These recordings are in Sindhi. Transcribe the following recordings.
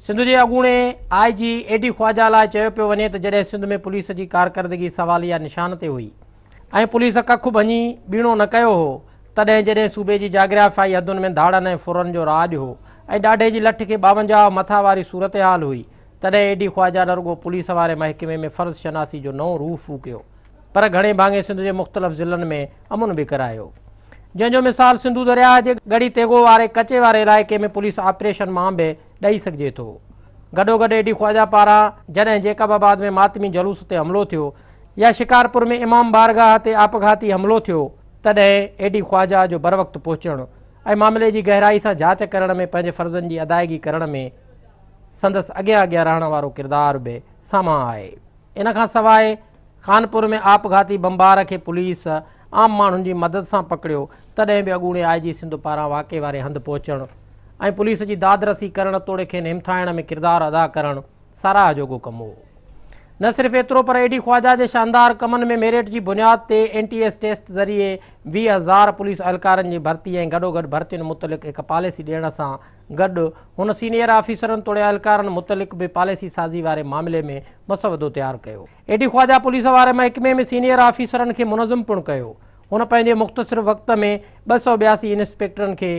سنڌ جي اڳوڻي آء جي اي ڊي خواجه لاء چيو پيو وڃي ته جڏهن سنڌ ۾ پوليس جي ڪارڪردگي سواليه نشان تي هئي ۽ پوليس ڪک ڀڃي ٻيڻو نه ڪيو هو، تڏهن جڏهن صوبي جي جاگرافيائي حدن ۾ ڌاڙن ۽ ڦرن جو راڄ هو ۽ ڏاڍي جي لٺ کي 52 مٿا واري صورتحال هئي، تڏهن اي ڊي خواجه نه رڳو پوليس واري محڪمي ۾ فرض شناسي جو نئون روح ڦوڪيو، پر گهڻي ڀاڱي سنڌ جي مختلف ضلعن ۾ امن به ڪرايو. جنهن جو مثال سنڌو درياهه جي ڳڙهي تيغو واري ڪچي واري علائقي ۾ پوليس آپريشن مان به ڏئي سگهجي ٿو. گڏوگڏ اي ڊي خواجه پاران جڏهن جيڪب آباد ۾ ماتمي جلوس تي حملو ٿيو يا شڪارپور ۾ امام بارگاهه تي آپگهاتي حملو ٿيو تڏهن اي ڊي خواجه جو بروقت پهچڻ ۽ معاملي جي گهرائي سان جاچ ڪرڻ ۾ پنهنجي فرضن جي ادائگي ڪرڻ ۾ سندس اڳيان اڳيان رهڻ وارو ڪردار به سامهان آهي. ان کان سواء خانپور ۾ آپگهاتي بمبار کي پوليس عام ماڻهن جي مدد سان پڪڙيو تڏهن به اڳوڻي آء جي سنڌ پاران واقعي واري هنڌ پهچڻ ۽ پوليس جي دادرسي ڪرڻ توڙي کين همٿائڻ ۾ ڪردار ادا ڪرڻ ساراهه جوڳو ڪم هو. نه صرف ايترو پر اي ڊي خواجه جي شاندار ڪمن ۾ ميرٽ جي بنياد تي اين ٽي ايس ٽيسٽ ذريعي 20,000 پوليس اهلڪارن جي ڀرتي ۽ گڏوگڏ ڀرتين متعلق هڪ پاليسي ڏيڻ سان گڏ هن سينيئر آفيسرن توڙي اهلڪارن متعلق به پاليسي سازي واري معاملي ۾ مسودو تيار ڪيو. اي ڊي خواجه پوليس واري محڪمي ۾ سينيئر آفيسرن کي منظم پڻ ڪيو. هن پنهنجي مختصر وقت ۾ 282 انسپيڪٽرن کي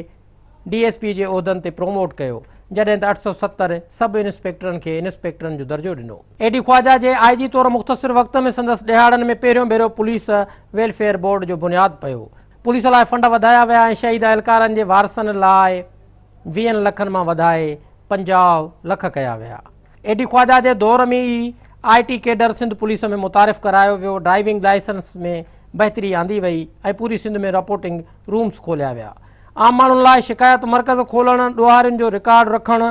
ڊي ايس پي جي عهدن تي پروموٽ ڪيو، جڏهن ته 870 سب انسپيڪٽرن کي انسپيڪٽرن جو درجو ڏنو. اي ڊي خواجه جي آء جي طور مختصر وقت ۾ سندس ڏهاڙن ۾ پهريون ڀيرو پوليس ويلفيئر بورڊ جو بنياد پيو. پوليس لاء فنڊ وڌايا ويا ۽ شهيد اهلڪارن جي وارثن لاء 20 لکن مان وڌائي 50 لک ڪيا ويا. اي ڊي خواجه جي دور ۾ ئي آء ٽي ڪيڊر سنڌ پوليس ۾ متعارف ڪرايو ويو، ڊرائيونگ لائسنس ۾ بهتري آندي وئي ۽ پوري سنڌ ۾ رپورٽنگ رومز کوليا ويا. عام ماڻهن لاء شڪايت مرڪز کولڻ، ڏوهارين جو رڪارڊ رکڻ،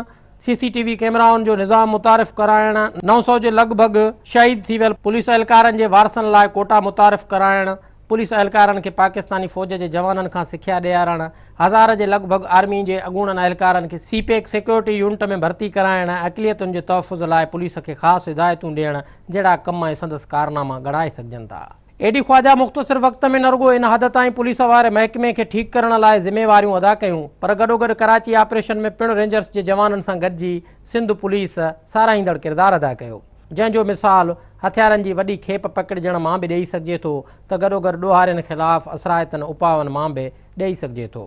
سي سي ٽي وي ڪئميرائن جو نظام متعارف ڪرائڻ، 900 جي لڳ ڀڳ شهيد ٿي ويل پوليس اهلڪارن جي وارثن لاء ڪوٽا متعارف ڪرائڻ، پوليس اهلڪارن کي پاڪستاني فوج جي جوانن کان سکيا ڏيارڻ، هزار جي لڳ ڀڳ آرمي جي اڳوڻن اهلڪارن کي سي پيڪ سيڪيورٽي يونٽ ۾ ڀرتي ڪرائڻ ۽ اقليتن جي تحفظ لاء پوليس کي خاص هدايتون ڏيڻ جهڙا ڪم ۽ سندس ڪارناما ڳڻائي سگهجن ٿا. اي ڊي خواجه مختصر وقت ۾ نه رڳو ان حد تائين پوليس واري محڪمي کي ٺيڪ ڪرڻ لاء ذميواريون ادا ڪيون پر گڏوگڏ ڪراچي آپريشن ۾ پڻ رينجرز جي جوانن سان گڏجي سنڌ پوليس ساراهيندڙ ڪردار ادا ڪيو جنهن جو مثال هٿيارن جي وڏي کيپ پڪڙجڻ مان به ڏئي سگهجي ٿو ته گڏوگڏ ڏوهارين خلاف اثرائتن اپائن مان به ڏئي سگهجي ٿو.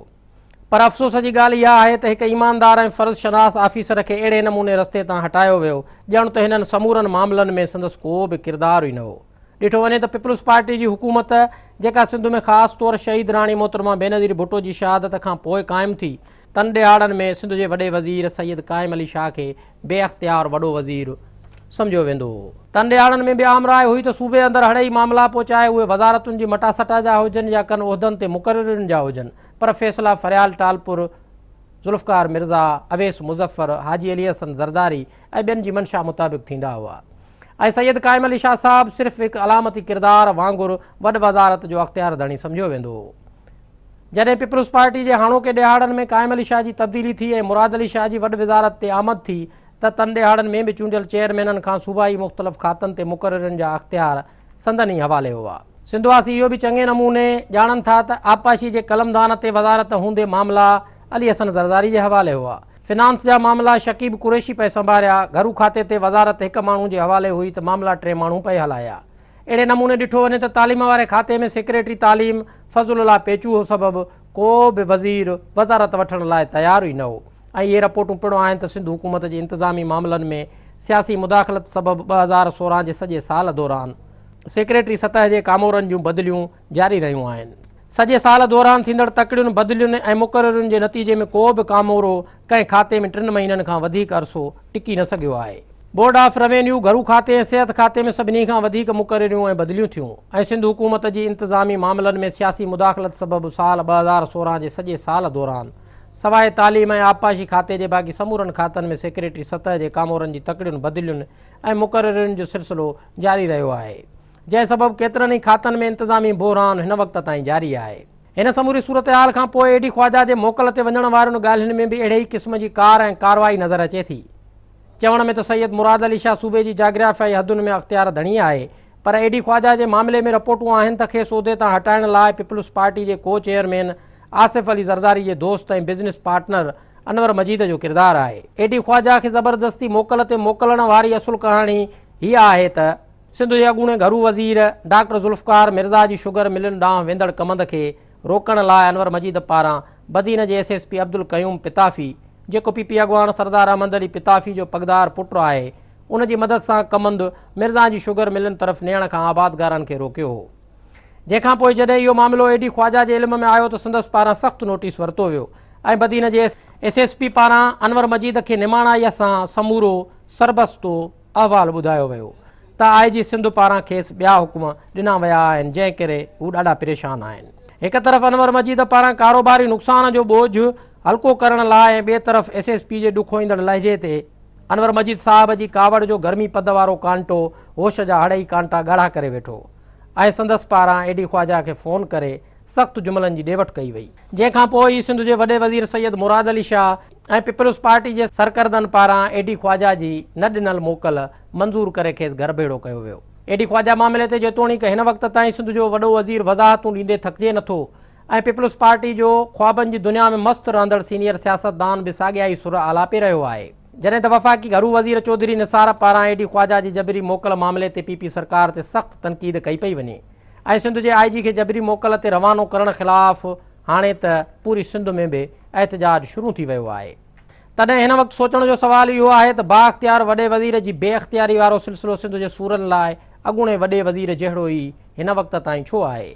پر افسوس جي ڳالهه اها آهي ته هڪ ايماندار ۽ فرض شناس آفيسر کي اهڙي نموني رستي تان هٽايو ويو ڄڻ ته هنن سمورن معاملن ۾ سندس ڪو به ڪردار ئي نه هو. ڏٺو وڃي ته پيپلز پارٽي جي حڪومت جيڪا سنڌ ۾ خاص طور شهيد راڻي محترمه بينظير ڀٽو جي شهادت کان پوء قائم ٿي، تن ڏهاڙن ۾ سنڌ جي وڏي وزير سيد قائم علي شاهه کي بي اختيار وڏو وزير سمجهيو ويندو هو. تن ڏهاڙن ۾ به عام راء هئي ته صوبي اندر هڙئي معاملا پوء چاهي اهي وزارتن جي مٽاسٽا جا هجن يا ڪن عهدن تي مقررين جا هجن پر فيصلا فريال ٽالپر، ذوالفقار مرزا، اويس مظفر، حاجي علي حسن زرداري ۽ ٻين جي منشا مطابق ٿيندا هئا ۽ سيد قائم علي شاهه صاحب صرف هڪ علامتي ڪردار وانگر وڏ وزارت جو اختيار ڌڻي سمجهيو ويندو هو. جڏهن پيپلز پارٽي جي هاڻوڪي ڏهاڙن ۾ قائم علي شاهه جي تبديلي ٿي ۽ مراد علي شاهه جي وڏ وزارت تي آمد ٿي ته تن ڏهاڙن ۾ به چونڊيل چيئرمينن کان صوبائي مختلف کاتن تي مقررين جا اختيار سندن ئي حوالي هئا. سنڌ واسي اهو به چڱي نموني ڄاڻن ٿا ته آبپاشي جي قلمدان تي وزارت هوندي معاملا علي حسن زرداري جي حوالي هئا. فنانس جا معاملا شڪيب قريشي پئي سنڀاريا، گهرو کاتي تي وزارت هڪ ماڻهو جي حوالي هئي ته معاملا ٽي ماڻهو پئي هلايا. اهڙي نموني ڏٺو وڃي ته تعليم واري کاتي ۾ سيڪريٽري تعليم فضل الله پيچوهو سبب ڪو به وزير وزارت وٺڻ لاء تيار ئي نه هو ۽ اهي رپورٽون پڻ آهن ته سنڌ حڪومت جي انتظامي معاملن ۾ سياسي مداخلت سبب 2016 جي سڄي سال دوران سيڪريٽري سطح جي ڪامورن جون بدليون جاري رهيون آهن. سڄي سال دوران ٿيندڙ تڪڙين بدلين ۽ مقررين جي نتيجي ۾ ڪو به ڪامورو ڪنهن کاتي ۾ ٽن مهينن کان وڌيڪ عرصو ٽڪي نه سگهيو آهي. بورڊ آف روينيو، گهرو کاتي ۽ صحت کاتي ۾ سڀني کان وڌيڪ مقرريون ۽ بدليون ٿيون ۽ سنڌ حڪومت جي انتظامي معاملن ۾ سياسي مداخلت سبب سال 2016 جي سڄي سال دوران سواء تعليم ۽ آبپاشي کاتي جي باقي سمورن کاتن ۾ سيڪريٽري سطح جي ڪامورن جي تڪڙين بدلين ۽ مقررين جو سلسلو جاري رهيو آهي. جنهن سبب ڪيترن ئي کاتن ۾ انتظامي بحران هن وقت تائين جاري آهي. هن سموري صورتحال کان پوء اي ڊي خواجه جي موڪل تي وڃڻ وارين ڳالهين ۾ به اهڙي ئي قسم جي ڪار ۽ ڪارروائي نظر اچي ٿي. چوڻ ۾ ته سيد مراد علي شاهه صوبي جي جاگرافيائي حدن ۾ اختيار ڌڻي آهي پر اي ڊي خواجه جي معاملي ۾ رپورٽون آهن ته کيس عهدي تان هٽائڻ لاء پيپلز پارٽي جي ڪو چيئرمين آصف علي زرداري جي دوست ۽ بزنس پارٽنر انور مجيد جو ڪردار آهي. اي ڊي خواجه کي زبردستي موڪل تي موڪلڻ واري اصل ڪهاڻي هيء آهي ته، سنڌ جي اڳوڻي گهرو وزير ڊاڪٽر ذوالفقار مرزا جي شگر ملن ڏانهن ويندڙ ڪمند کي روڪڻ لاء انور مجيد پاران بدين جي S S P Abdul Qayyum Pitafi, جيڪو پي پي اڳواڻ سردار احمد علي پتافي جو پڳدار پٽ آهي، ان جي مدد سان ڪمند مرزا جي شگر ملن طرف نيڻ کان آبادگارن کي روڪيو هو. جنهن کان پوء جڏهن اهو معاملو اي ڊي خواجه جي علم ۾ آيو ته سندس پاران سخت نوٽيس ورتو ويو ۽ بدين جي ايس ايس پي پاران انور مجيد کي نماڻائيء سان سمورو سربستو احوال ٻڌايو ويو ته آء جي سنڌ پاران کيس ٻيا حڪم ڏنا ويا آهن جنهن ڪري هو ڏاڍا پريشان آهن. هڪ طرف انور مجيد پاران ڪاروباري نقصان جو ٻوجهه هلڪو ڪرڻ لاء ۽ ٻئي طرف ايس ايس پي جي ڏکوئيندڙ لهجي تي انور مجيد صاحب جي ڪاوڙ جو گرمي پد وارو ڪانٽو هوش جا هڙئي ڪانٽا ڳاڙها ڪري ويٺو ۽ سندس پاران اي ڊي خواجه کي فون ڪري سخت جملن جي ڏي وٺ ڪئي وئي. جنهن کان پوء ئي سنڌ جي وڏي وزير سيد مراد علي شاهه ۽ پيپلز پارٽي جي سرڪردن پاران اي ڊي خواجه جي نه ڏنل موڪل منظور ڪري کيس گهر ڀيڙو ڪيو ويو. اي ڊي خواجه معاملي تي جيتوڻيڪ هن وقت تائين سنڌ جو وڏو وزير وضاحتون ڏيندي ٿڪجي نٿو ۽ پيپلز پارٽي جو خوابن جي دنيا ۾ مست رهندڙ سينيئر سياستدان به ساڳيا ئي سر آلاپي رهيو آهي. جڏهن ته وفاقي گهرو وزير چوڌري نثار پاران اي ڊي خواجه جي جبري موڪل معاملي تي پي پي سرڪار تي سخت تنقيد ڪئي پئي وڃي. ۽ سنڌ جي آء جي کي جبري موڪل تي روانو ڪرڻ خلاف هاڻي ته پوري سنڌ ۾ به احتجاج شروع ٿي ويو آهي. تڏهن هن وقت سوچڻ جو سوال اهو آهي ته بااختيار وڏي وزير جي بي اختياري وارو سلسلو سنڌ جي سورن لاء اڳوڻي وڏي وزير جهڙو ئي هن وقت تائين ڇو آهي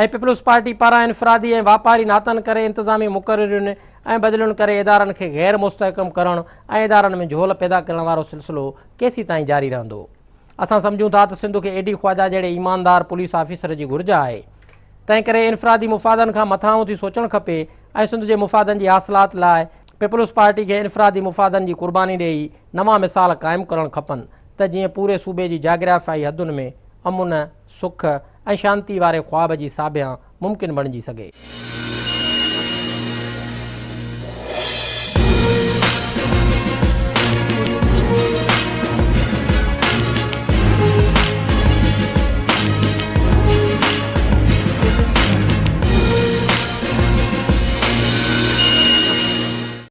۽ پيپلز پارٽي پاران انفرادي ۽ واپاري ناتن ڪري انتظامي مقررين ۽ بدلين ڪري ادارن کي غير مستحڪم ڪرڻ ۽ ادارن ۾ جهول پيدا ڪرڻ وارو سلسلو ڪيسيتائين جاري رهندو؟ اسان سمجهون ٿا ته سنڌ کي اي ڊي خواجه جهڙي ايماندار پوليس آفيسر جي گهرج آهي، تنهنڪري انفرادي مفادن کان مٿانهون ٿي سوچڻ کپي ۽ سنڌ جي مفادن جي حاصلات لاء پيپلز پارٽي کي انفرادي مفادن جي قرباني ڏيئي نوان مثال قائم ڪرڻ کپن ته جيئن پوري صوبي جي جاگرافيائي حدن ۾ امن، سک ۽ شانتي واري خواب جي ساڀيان ممڪن بڻجي سگهي.